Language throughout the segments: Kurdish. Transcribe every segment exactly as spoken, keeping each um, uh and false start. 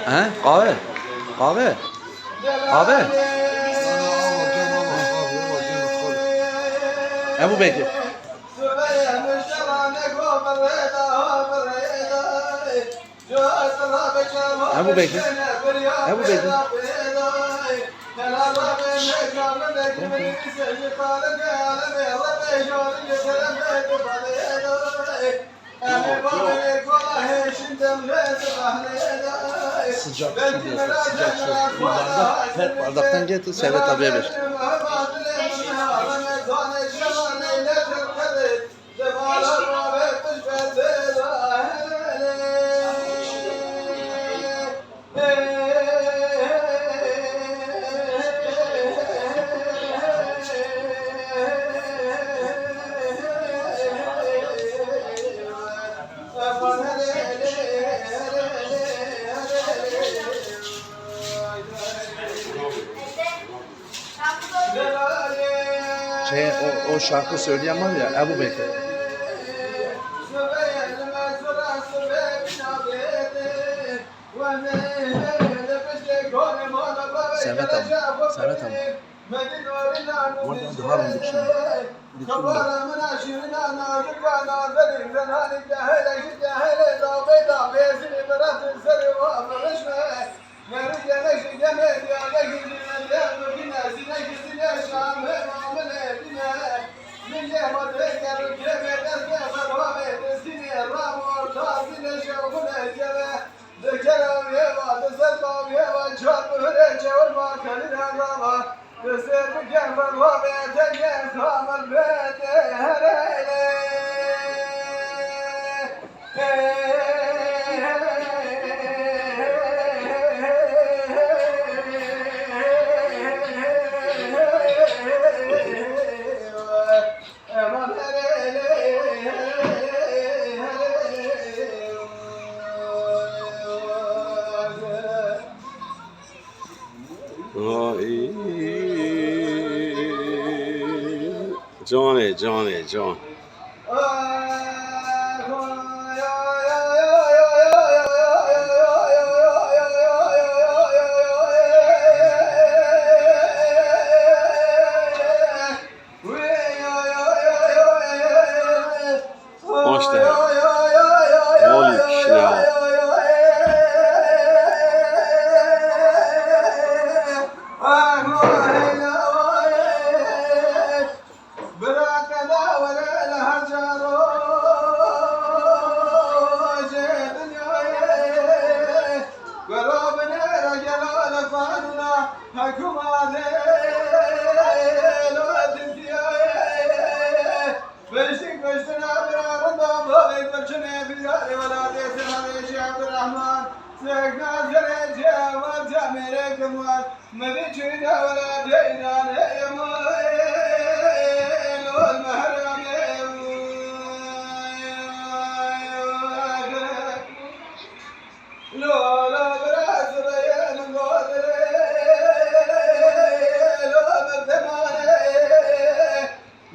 He? Kahve? Kahve? Kahve? Ebu Bekir. Ebu Bekir. Ebu Bekir. Sıcak su diyorsun, sıcak su. Bir bardak, pet bardaktan getir, Servet abiye ver. Şey, o, o şarkı söyleyen var ya, Ebu Bekir. Servet abi, Servet abi. Oradan daha mı güçlü? Güçlü mü? Canê, canê, can. Maşallah. Olî kişine. Piştî kuştina bira rind û bavê gulçinê, bîrarê welatê Serhedê Şêx Ebdurrehman, sêkna serê cêwan camêrê Kirman, min dî çûyî da welatê Îranê yê min, lol mehranê. Lola bira zireyê min gotirê, lo min temane.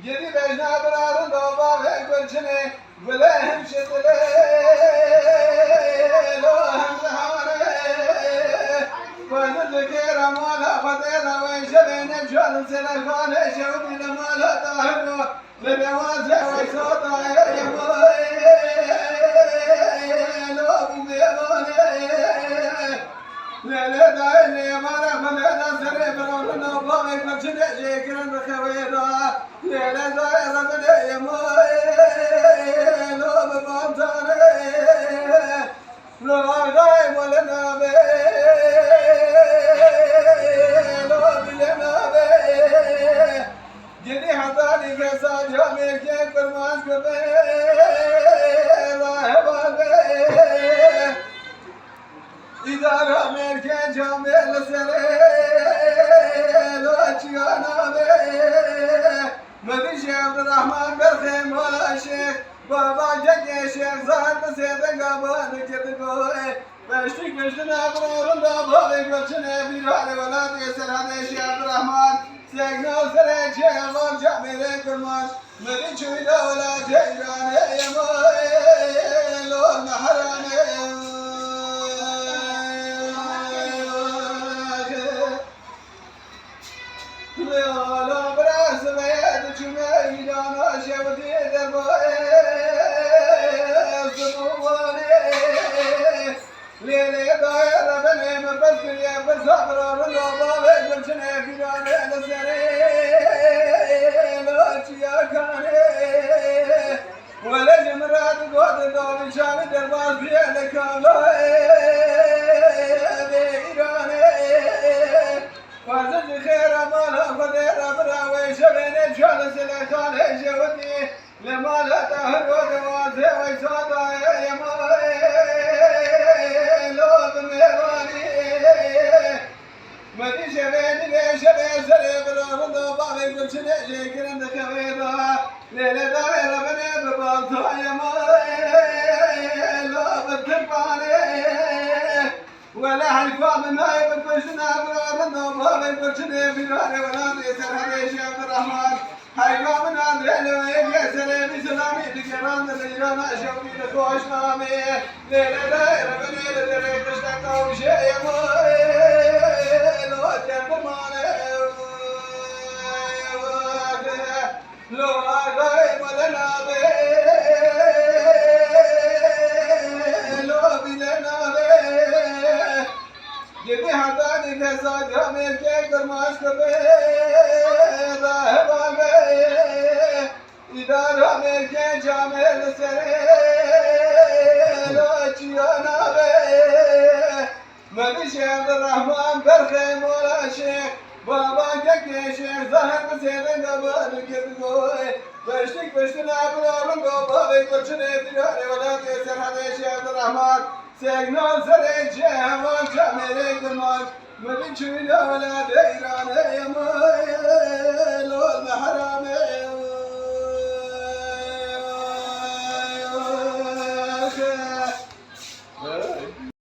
Girî bejna bira rindo bavê gulçinê, gulê him şitilê, lo him rihane. Xwedin dikê ra mala Xwedê ra wê şevê ne can Zelexanê şewbî li mala Tahir ro. Li rewazê weysa dayê yê min, lo bû mêvanê. Lê lê dayê lê mara xwe lê da serê bira rindo bavê gulçinê jê kirin rixewê da. Lê lê dayê rebilê yê min, lo bi bantanê. Lo axayê wele nabe, lo bile nabe. Gidî heta nîvesa camêrkê kurmanc bibe, raheval be. Îdara mêrkê camê li serê, lo çiya nabe. Medî Şêx Ebdurrahman berxê mala şêx. Baba kekê Şêx Zahir bi sêdenga ba dikir digoyê. Beştî kuştina bira rinda bavê gulçinê, bîrarê welatê Serhedê Şêx Ebdurrehman, sêkna serê cêvan camêrê Kirman, mirî çûyî da welatê Îranê yê min, lol mehranê. Bi sabra rindo bavê gulçinê fîranê li serê laçiya kanê. Wele ji min re digotin dovî çavî derbas bûye li kavlayê vê Îranê. Xwezin ji xêra mala Xwedê re bira wê şevê nê çar li Silêxanê jewitî. Li mala Tahir û Dewazê weysa dayê yema lo bi mêvanî. Medî şevê nîvê şevê serê bira rindo bavê gulçinê jê kirin dixewê da. Lê lê dayê re binê bi baltayê ma lo bi tirpanê. Wele heyfa min nayê bi kuştina bira rindo bavê gulçinê fîranê welatê Serhedê Şêx Rehman. Heyfa min nayê lê wê yê serê bî silamî digeran di Îrana şewbî di xweş namê. Lê lê dayê re binê li derê kişte kawşê yema lo tem bimanê. Lo agay mele nabe, lo bile nabe. Yedi hatanî fesad ya mêrkê kirmaş kibe, rahe babe. Îdara mêrkê camê li serê, lo çiya nabe. Medî Şêx Rehman berxê mola Şêx, baba kekê Şêx Zahir bi sêvên de bal kir goy. Beştik beştina bila rindo bavê gulçinê fîranê welatê Serhedê Şêx Rehman. Sêgno serê cê heval camêrê girman. Medî çûyna welatê Îranê yema.